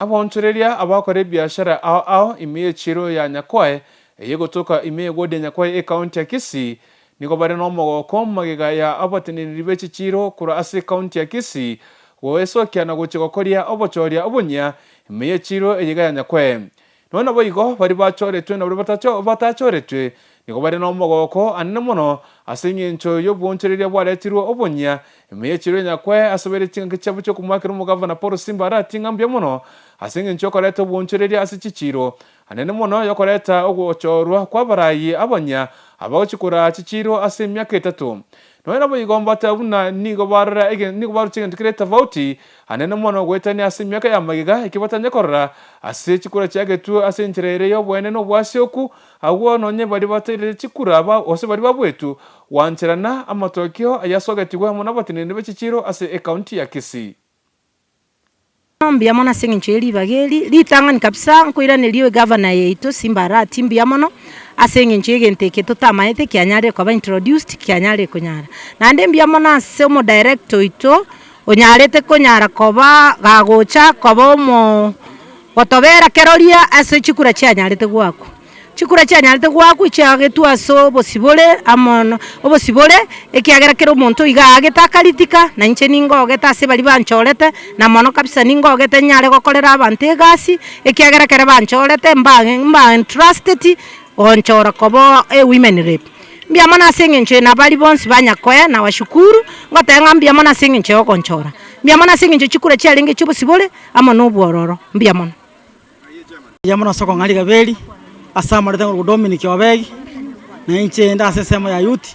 Abaonchoreria abakora ebiashara ao ao ime y'echiiro ya Nyakoe eye egotoka ime y'ewodi ya Nyakoe ekaunti ya Kisii nigo bare nomogoko magega ya abateneneri be chichiiro korwa ase ekaunti ya Kisii goesokia na gochia gokoria obochoria obonyia ime y'echiiro eye iga ya Nyakoe. Nonya naboigo, baria bachoretwe na baria batachoretwe nigo bare nomogooko anene mono ase engencho y'obwoonchoreria bwaretirwe obonyia ime y'echiro ya Nyakoe ase baire chingaki chiabo chi'okomoakera omogavana Paul Simba Arati ng'a mbuya mono ase engencho y'okoreta obwoonchoreria ase chichiiro anene mono y'okoreta ogochorwa kw'abarai abanyia abagochia koraa chichiiro ase emiaka etato. Nonya naboigo mbateba buna nigo barora nigo baroche egento kere tofauti anene mono goetania ase emiaka ya magega eki batanye korora ase chikura chiagetwe ase enchera ere y'oboene na obwasioku, agwo nonye baria batairete chikura gose baria babwetwe gwancherana amatokeo ayasogetigwe amo nabateneneri be chichiiro ase ekaunti ya Kisii. Mbuya mono ase eng'encho ye ribaga eri, ritang'ani kabisa nkoiraneria egavana yaito Simba Arati mbuya mono, ase eng'encho y'egento eke totamaete kianyarire koba introduced kianyarire konyara. Naende mbuya mono ase omodirector oito, onyarete konyara koba gagocha koba omo gotobera keroria ase chikura chianyarete goakwa. Chikura chianyarete goakwa echiagetwe ase obosibore amo na obosibore, ekiagera kera omonto iga aagete akaritika, na inche ningogete ase baria banchorete, na mono kabisa ningogete nyare gokorera abanto egasi, ekiagera ekero banchorete mba mba entrusteti gonchora koba ewomen rep. Mbuya mono ase eng'encho eye nabaria bonsi banyakoe nawashukuru, ngoteba ng'a mbuya mono ase eng'encho ya ogonchora, mbuya mono ase eng'encho chikura chiarenge chiobosibore amo na obwororo, mbuya mono. Mbuya mono ase okong'a rigaba eri, ase amareta ng'a Dominic Obegi, na inche inde ase ensemo ya youth,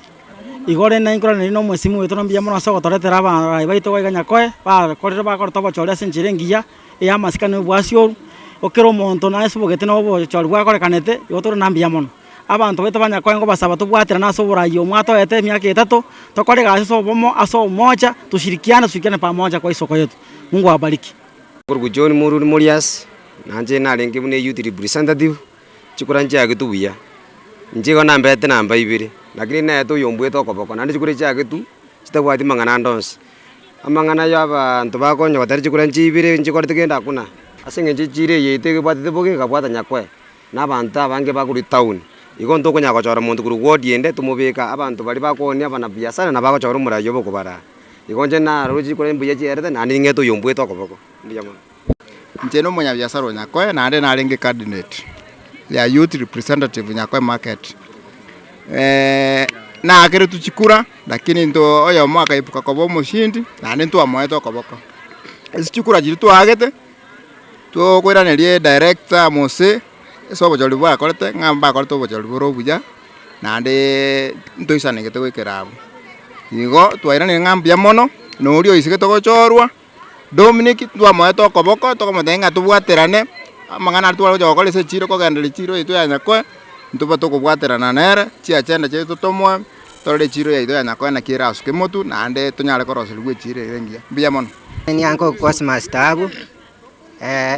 igo rende nainkoraneri na omwesimiwa oito na mbuya mono ase ogotoretera abarai baito iga Nyakoe, bakorire bakorete obochori ase enchera engiya, eya amasikani na obwasi obo, kera omonto naesibogete na obochori bwakorekanete, igo tore na mbuya mono. Abanto baito ba Nyakoe nkobasaba tobwaterane ase oborai obo mwatoete emiaka etato, tokore egasi ase obomo, ase omocha, tushirikiane tushirikiane pamoja kwa isoko yetu. Mungu awabariki. Korwa John Moruri Morias, nainche narenge buna eyouth representative, chikura nchiagetwe buya, inche igo nambete namba ibere, lakini naete oyombwete okoboko, naende chikura chiagetwe chitabwati mang'ana ande onsi. Amang'ana ya abanto bakonya goteba chikura nchiibire nchikorete kende hakuna, ase eng'encho echiro eye yaito egebwatete bobe ekabwata nyakoe, na abanto abange bakorwa etown, igo ntokonya gochora monto korwa ward ende tomobeke aa, abanto baria bakoonia abanabiasara nabo bagochora omorai obo okobaraa. Igo inche naroro chikura mbuya chierete naende ning'ete oyombwete okoboko, mbuya mono. Inche na omonyabiasara o Nyakoe naende narenge candidate ya youth representative Nyakoe market, naakeretwe chikura lakini intwe oyomo akaepuka koba omoshindi naende ntwamoete okoboko. Ase chikura chiria twaagete, tokoiraneria edirector mose ase obochori bwakorete ng'a mbakorete obochori bore obuya. Naende ntoisanegete goikera abwo. Igo twairanire ng'a mbuya mono, na oria oisigete gochorwa, Dominic twamoete okoboko tokomotebia ng'a tobwaterane, amang'ana aria tware gocha gokora ase echiro kogenderera echiro yaito ya Nyakoe, ntobe tokobwaterana nere, chiagenda chiaito tomoe, torore echiro yaito ya Nyakoe naki erasuke motwe, naende tonyare koroserigwa echiro ere engiya. Mbuya mono. Niango Cosmas Taabu,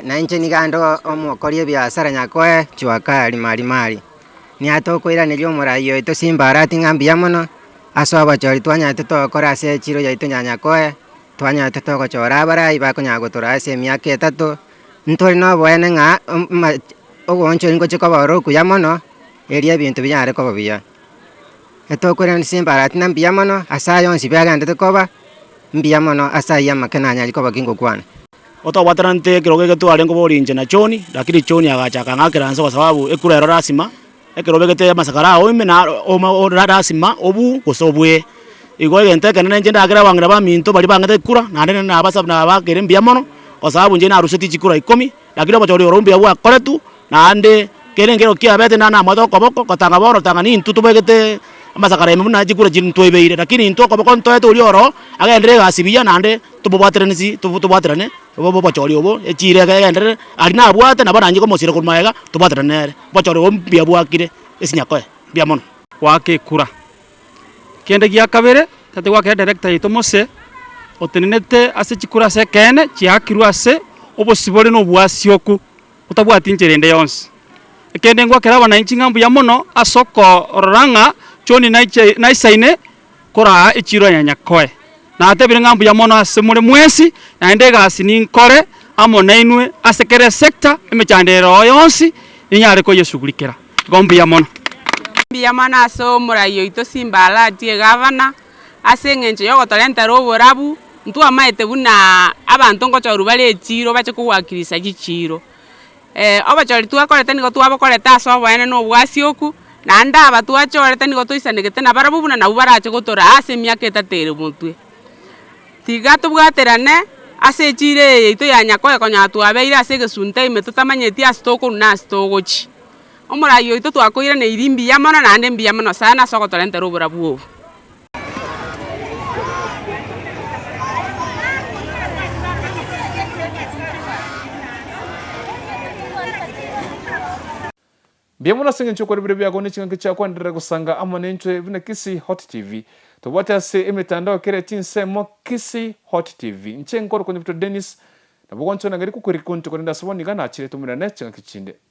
na inche niga inde omokori ebiasara Nyakoe Jua Kali Marimari. Niatokoiraneria omorai oito Simba Arati ng'a mbuya mono, ase obochori twanyarete togokora ase echiro yaito ya Nyakoe, twanyarete togochora abarai bakonyara gotoraa ase emiaka etato, ntore noboene ng'a oboonchori ngochia koba ore okuya mono, erio ebinto binyare koba buya. Etokoiraneria Simba Arati ng'a mbuya mono, ase aya onsi biagenderete koba, mbuya mono ase ayio amake nanyare koba kingokwana. Otobwateranete ekerogo eke twarenge koboria inche na John, lakini John agacha akang'akera inse kwa sababu ekura ero lasima, ekero obegete amasakara ao ime na oma o lasima obuu gose obwee. Igo egento ekenene inche ndakere abang'ina baminto baria bang'ete ekura, naende nabasa nabakere mbuya mono, kwa sababu inche narusetie chikura ikomi, lakini obochori oro mbuya bwakoretwe, naende kere nkero kiabete naende namoete okoboko, gotanga bono tanga nintwe tobegete amasakara ime buna chikura chiria ntwaibeire, lakini intwe okoboko ntoete oria oroo, agenderere egasi buya naende tobobwaterane tobwaterane obo obochori obo, echira ege egenderere, aria nabwate nabo nainche komosira korwa magega tobwaterane nere, obochori obo mbuya bwakire ase nyakoe, mbuya mono. Goaka ekura. Kende gia kabere, tari goakera edirector yaito mose, otenenete ase chikura ase ekeene, chiakirwe ase obosibore na obwasioku, otabwati nchera ende yonsi. Ekende ngoakera abananchi ng'a mbuya mono ase okorora ng'a John naiche naisaine koraa echiro ya Nyakoe. Natebire ng'a mbuya mono ase more mwensi, naende egasi ninkore. amo nainwe ase kera esector, emechando ere oo yonsi ninyare koyesugurikera. Igo mbuya mono. Mbuya mono ase omorai oito Simba Arati egavana, ase eng'encho yogotorentera oborabu, ntwamaete buna abanto ngochorwa bare echiiro bache kogwakirisa chichiiro. Obochori twakorete nigo twabokorete ase oboene na obwasioku, naende aba twachorete nigo toisanegete nabarabwo buna nabwo barache gotoraa ase emiaka etato ere motwe. Tiga tobwaterane ase echiira eye yaito ya Nyakoe konya twabeire ase egesunte ime totamanyeti ase tokorwa na ase togochia. Omorai oito twakoiraneirie mbuya mono naende mbuya mono sana ase ogotorentera oborabu obo. Mbuya mono ase engencho okore biria biago ne chingaki chia kwenderera gosanga amo nintwe buna Kisii Hot TV. Tobwate ase emetandao kera chinsemo Kisii Hot TV. Inche nkorokwa Nyabuto Dennis, nabo gwanchwa na ng'eri kokorika konto korende ase bono iga nachire tomerane chingaki chinde.